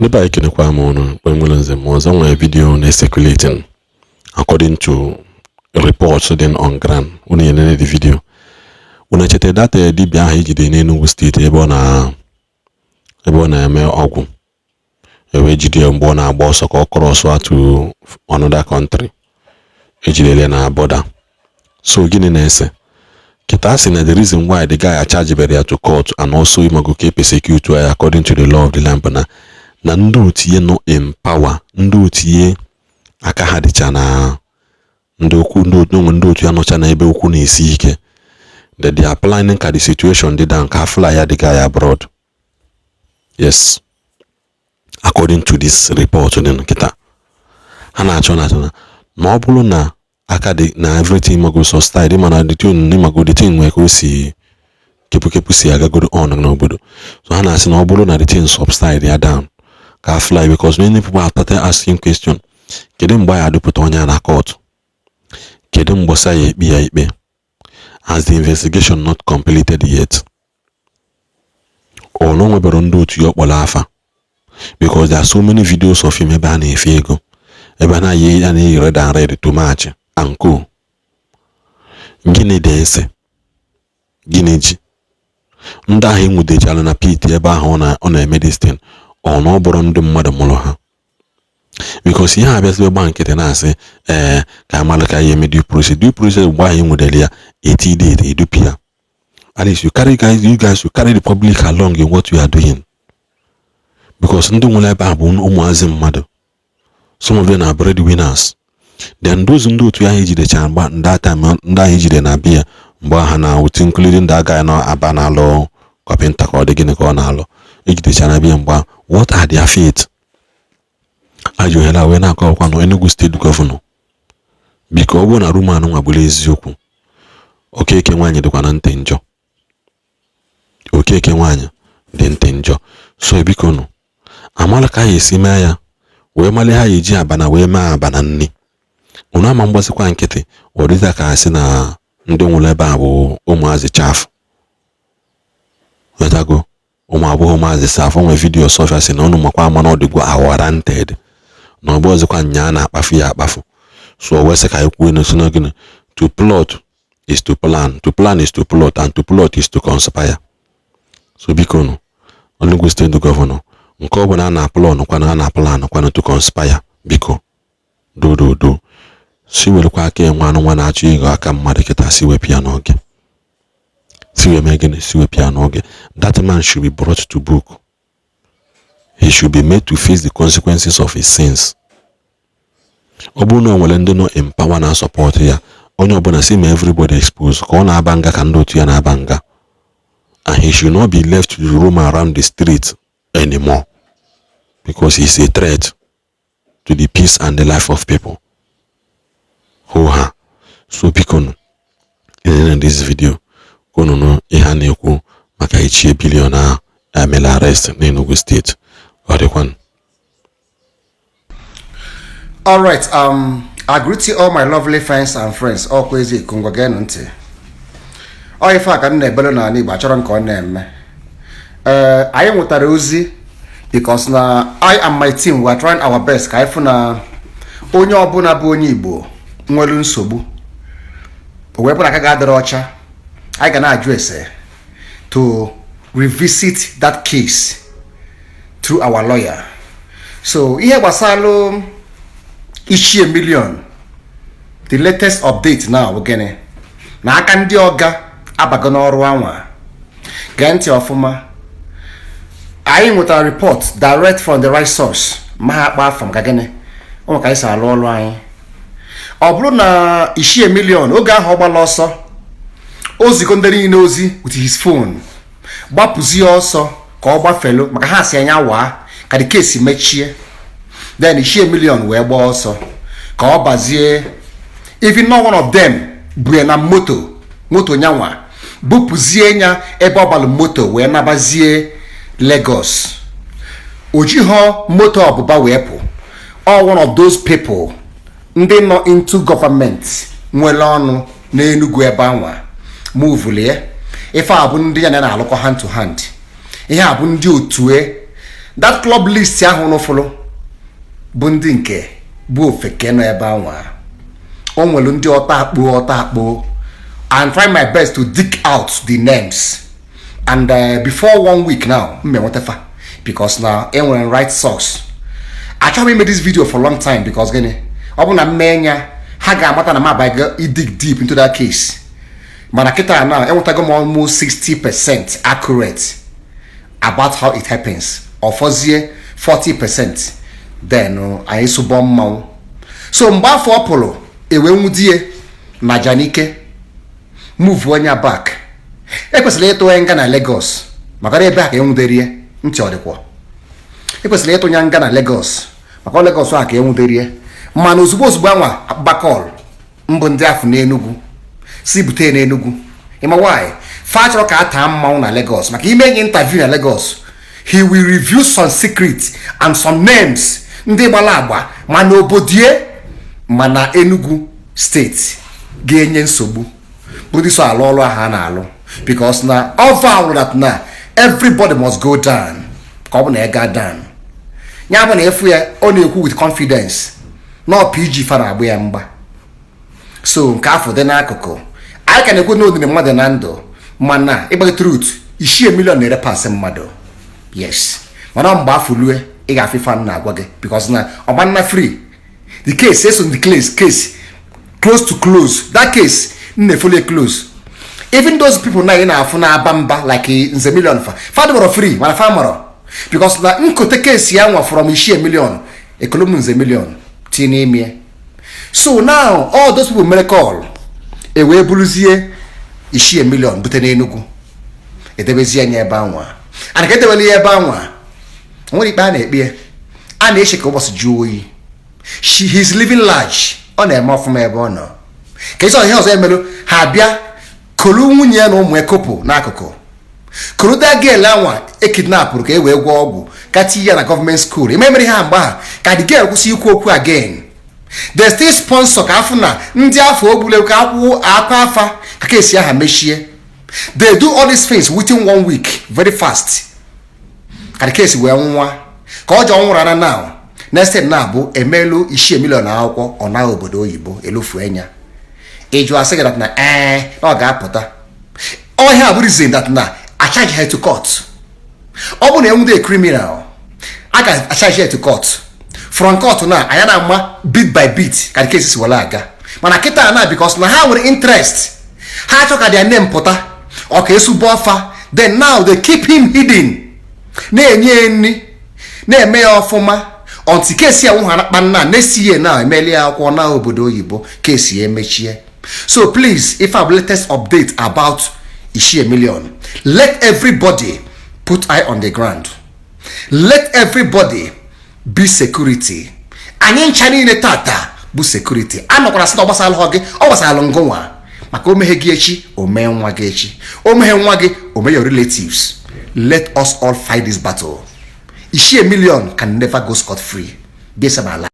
Ndị be anyị, ekenekwa m unu. Mkpe nwere nze m ọzọ nwere video na-circulating according to reports dị on ground. Unu enene the video, unu echeta that dibịa ahụ ejide n'Enugu Steeti ebe ọ na-eme ọgwụ, ewee jide ya mgbe ọ na-agba ọsọ ka ọ cross to another country. Ejidere na border. So gịnị na-ese kịta? Sị na the reason why the guy achajibere ya to court and also imago ka e persecute ya according to the law of the land bụ na ndị otu ya nọ in power, ndị otu ya aka ha dịcha na ndị okwu, ndị otu onwe, ndị otu ya nọcha na ebe okwu na-esi ike, that they are planning ka the situation dị down ka fly ya the guy abroad. Yes, according to this report dị nkịta, ha na-achọ na ọ bụrụ na aka dị na everything mago subside, mana the thing mago, the thing nwere ka o si kepukepu si agagoro on n'obodo. So ha na-asị na ọ bụrụ na the thing subside ya down ka fly, because many people are started asking question: kedu mgbe anyị adụpụta onye a na court? Kedu mgbe ya ekpe ya ikpe? Has the investigation not completed yet? Ọ na o nwebere ndị otu ya ọkpọrọ afa? Because there are so many videos of him ebe a na-efe ego, ebe a na-eyi red and red to match and co. Gịnị dị ese? Gịnị ji ndị ahụ enwudechala na pit ebe ahụ ọ na-eme this thing? Ọ na ọ bụrụ ndị mmadụ mụrụ ha? Because ihe abịazibe gba nkịtị na-asị ee ka amalụ ka ya eme due process mgbe ahụ enwudere ya, eti date edupi ya. At least you carry guys, you guys, you carry the public along in what you are doing, because ndị nwere ebe a bụ ụmụazị mmadụ. Some of them are breadwinners. Then those ndị otu ahụ ejidechara mgba ndị time ndị ahụ ejide na bịa mgbe ha na otu, including the guy nọ Aba na-alụ carpenter, ka ọ dị gịnị ka ọ na-alụ, ejidechara bịa mgbe ahụ. What are their fate? Ajọ ohere a wee na-akọwakwa na Enugu Steeti Governor, biko, ọ bụrụ na rumour anụ nwa bụrụ eziokwu, Okeke nwaanyị dịkwa na ntị njọ. Okeke nwaanyị dị ntị njọ. So biko nụ, amala ka a esi mee ya wee mali ha eji abana wee mee abana nni. Unu ama mgbazikwa nkịtị. Ọ dịza ka asị na ndị nwụrụ ebe a bụ ụmụazị chafụ wetago ụmụ agbọghọ, ụmụazị saf. Onwe video sọfịa sị na unu makwa ama na ọ dịgwa warranted na ọ bụghịzikwa nya a na-akpafu ya akpafu. So o wee sị ka anyị kwuo n'osi na gịnị? To plot is to plan, to plan is to plot, and to plot is to conspire. So biko nụ, Enugu Steeti Governor, nke ọ bụla a na-aplan kwana, a na-aplan kwana to conspire, biko, dododo, si werekwa aka enwe anụ nwa na-achọ ịghọ aka mmadụ kịta, si wepụ ya n'oge. Si wee mee gịnị? Si wepụ ya n'oge. That man should be brought to book. He should be made to face the consequences of his sins. Ọ bụrụ na o nwere ndị nọ in power na support ya, onye ọbụla si ma everybody expose ka ọ na-aba nga ka ndị otu ya na-aba nga, and he should not be left to roam around the street anymore, because he's a threat to the peace and the life of people hụ ha. So biko nụ, na this video ka unu nụ ihe a na-ekwu maka Ichie Billion ahụ emela arrest n'Enugu Steeti. Ọ dịkwanụ. All right, I greet you all, my lovely fans and friends. Ọkwa ezi ngwa, geenụ ntị. Ọ ife a ka m na-ebelu n'ala Igbo, achọrọ m ka ọ na-eme. Ee, anyị nwetara ozi because na I and my team, we are trying our best ka anyị fụ na onye ọbụla bụ onye Igbo nwere nsogbu, o wee bụrụ aka ga-adịrị ọcha, anyị ga na-ajụ ese to revisit that case through our lawyer. So ihe gbasara Ichie Million, the latest update now bụ gịnị? Na aka ndị ọga abago n'ọrụ anwa. Gee ntị ọfụma. Anyị nwetara report direct from the right source, ma ha akpa afọ maka gịnị ụmụ ka anyị si alụ ọrụ anyị. Ọ bụrụ na Ichie Million, oge ahụ ọ gbala ọsọ, o zigo ndị niile ozi with his phone, gbapụzie ọsọ ka ọ gbafelu, maka ha si anya waa ka the case mechie. Then Ichie Million wee gbaa ọsọ ka ọ bazie. Even not one of them bụ na moto nyanwa bupụzie ya ebe ọ balụ moto wee nabazie Lagos. O jighọ moto ọbụba wee pụ. All one of those people ndị nọ into government nwere ọnụ n'Enugu ebe anwa muvulie. Ife a bụ ndị ya na na-alụkọ hand to hand. Ihe a bụ ndị otue That club list ahụ n'ụfụlụ bụ ndị nke bụ ofeke nọ ebe anwa. O nwere ndị ọta akpo, ọta akpo. And try my best to dig out the names, and before one week now m enwetafa, because na enwere right source. Achọghị m ime this video for long time, because gịnị? Ọ bụ na mmee ya, ha ga-amata na m abago dig deep into that case. Mana kịta na enwetago m almost 60% accurate about how it happens. Ọfọzie 40%, then anyị sụbọ mmanwụ. So mgbe afọ ọ pụrụ, ewe nwudie na Janike, move onye back. Ekwesịrị ịtụ ya nga na Lagos, maka na ebe a ka enwuderie. Ntị ọ dịkwa? Ekwesịrị ịtụ ya nga na Lagos, maka Lagos a ka enwuderie. Mana ozugbo ozugbo anwa akpakọl mbụ ndị afọ n'Enugu si bute n'Enugu. Ịma why? Fa chọrọ ka a taa mmanwụ na Lagos, maka ime enyi interview na Lagos, he will reveal some secrets and some names ndị gbara agba, ma na obodie ma na Enugu Steeti ga-enye nsogbu, bụ ndị so alụ ọrụ ahụ a na-alụ, because na ọ vow that na everybody must go down. Ka ọ bụ na ya ga down, ya bụ na efu ya, ọ na-ekwu with confidence na PG fa na-agba ya mgba. So nke afọ dị n'akụkụ, anyị ka na-ekwu na odiri mmadụ na ndụ, mana ịgba truth, ishie million na-ere pasị mmadụ. Yes, mana mgbe afọ lue, ị ga-afụ ife na-agwa gị, because na ọgbanna free the case eso the case close to close. That case m na-efollow close. Even those people na ị na-afụ na-aba mba like Nze Million, fa fa dịbọrọ free, mana fa marọ, because na nkote case ya nwa from ishie million ekolom Nze Million tinye n'ime. So now all those people mere call, e wee buruzie ishie million bute n'Enugu, edebezie anya ebe anwa. And ka edewele ya ebe anwa, nwere ikpe a na-ekpe ya, a na-eche ka ụbọchị jụọ oyi. She, he's living large, ọ na-eme ọfụma ebe ọ nọ. Ka isi ihe ọzọ emerụ, ha bịa kolu nwunye ya na ụmụ ekopụ n'akụkụ, kolu girl anwa ekidnapụrụ ka e wee gwọọ ọgwụ, ka tinye ya na gọọmenti school. Eme mere ha mgbe ha ka the girl kwụsị ikwu okwu again. They still sponsor ka afụ na ndị afọ ogbule ka akwụ akwa afa ka kesi aha mechie. They do all these things within one week, very fast, ka the case wee nwa ka ọ jọọ nwụrụ ana. Now next step na-abụ emelu ishie million akwụkwọ, ọ na obodo oyibo elufu enya. Ịjụ asị gị that na ee, na ọ ga-apụta ọhịa bụ reason that na acharge her to court. Ọ bụ na enwude criminal, a ga-acharge her to court. From court na anya na-ama bit by bit ka the case si were aga. Mana kịta na, because na ha nwere interest, ha achọ ka their name pụta, ọ ka esubu ọfa. Then now they keep him hidden, na-enye ya nri, na-eme ya ọfụma until kesi ya nwụ ha na nna next year na emeli ya akwụkwọ na obodo oyibo, kesi ya emechie. So please, if I have latest update about Ishie Million, let everybody put eye on the ground, let everybody be security. Anyị ncha niile tata bụ security. Anọkwara sị na ọ gbasara gị, ọ gbasara ngụnwa, maka o meghe gị echi, o mee nwa gị echi, o meghe nwa gị, o mee your relatives. Let us all fight this battle. Ishie Million can never go scot free. This my life.